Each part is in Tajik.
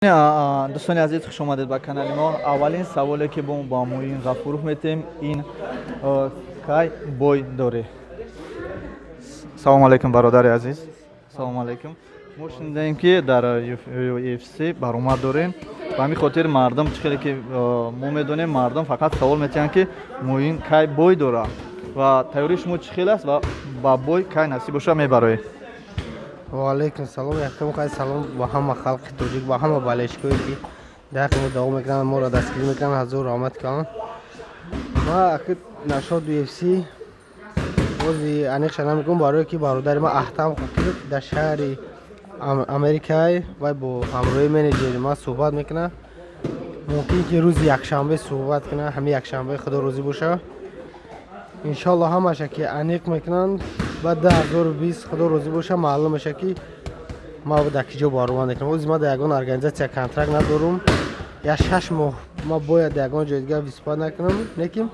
Дӯстони азиз, хуш омадед ба канали мо. Аввалин саволе, ки бо ба Муин Ғафуров метем, ин: кай бой дорӣ? Салому алайкум, бародари азиз, салому алайкум. Мо шунидаем, ки дар UFC баромад дорем. Ба ҳамин хотир мардум, чӣ хеле ки мо медонем, мардум фақат савол метиҳанд, ки Муин кай бой дорад ва тайёрии шумо чӣ хел аст ва ба бой кай насиб боша мебароед? Ваалайкум салом. Якум қай салом ба ҳама халқи тоҷик, ба ҳама болельщик ое, ки дар ҳаққи мо дуо мекунанд, моро дастгирӣ мекунанд. Ҳазор раҳмат калон. Ма аки насчёт UFC бози аниқша намекунам, барое ки бародари ма Аҳтам Хокиров дар шаҳри Америкай, вай бо ҳамроҳи менеҷери ма суҳбат мекунад. Мумкин ки рӯзи якшанбе суҳбат кунад, ҳамин якшанбе, худо розӣ боша. Иншолло, ҳамаша ки аниқ мекунанд, баъд 2020, худо розӣ боша, маълум меша, ки ма дар ки ҷо баромад мекунам. Ози ма дар ягон организация контракт надорум. Як 6 моҳ ма бояд дар ягон ҷои дигар выступать накунам. Лекин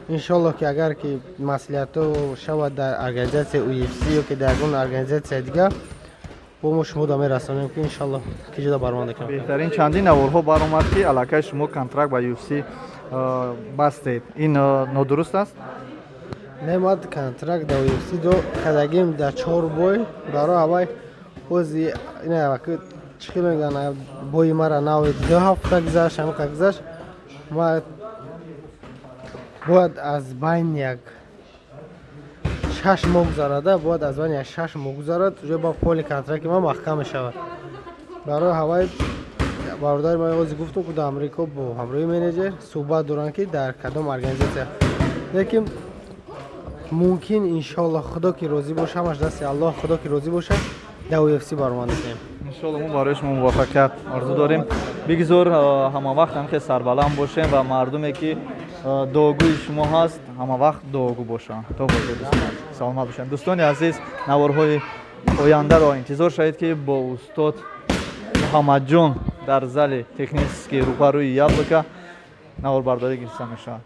иншолло, ки агар ки маслиҳатҳо шавад дар организация UFC ё ки дар ягон организация дигар, бо мо шумо да мерасонем, ки иншолло ки ҷода баромад мекунам. Беҳтарин. Чандин наворҳо баромад, ки аллакай шумо контракт ба UFC бастед. Ин нодуруст аст? Не, ма контракт дар UFC до кардагим дар чор бой. Барои ҳавай бози ина чӣ хел мегӯянд, бои мара нави 2 ҳафта гузашт, ҳамиқа гузашт. Ма бояд аз байни як 6 моҳ гузарада, бояд аз байни як 6 моҳ гузарад, уже ба поли контракти ман маҳкам мешавад. Барои ҳавай бародари ман ози гуфтум, ки дар Амрико бо ҳамроҳи менеҷер суҳбат доранд, ки дар кадом организация. Лекин мумкин, иншолло, худо ки розӣ боша, ҳамаш дасти Аллоҳ, худо ки розӣ боша, дар UFC баромад мекунем. Иншолло, мо барои шумо муваффақият орзу дорем. Бигзор ҳама вақт ҳамхел сарбаланд бошем ва мардуме, ки дуогӯи шумо ҳаст, ҳама вақт дуогӯ бошанд. То бозе, дӯстон, саломат бошанд. Дӯстони азиз, наворҳои ояндаро интизор шавед, ки бо устод Муҳаммадҷон дар зали технический рӯбарӯи Яблоко наворбардорӣ гирифта мешавад.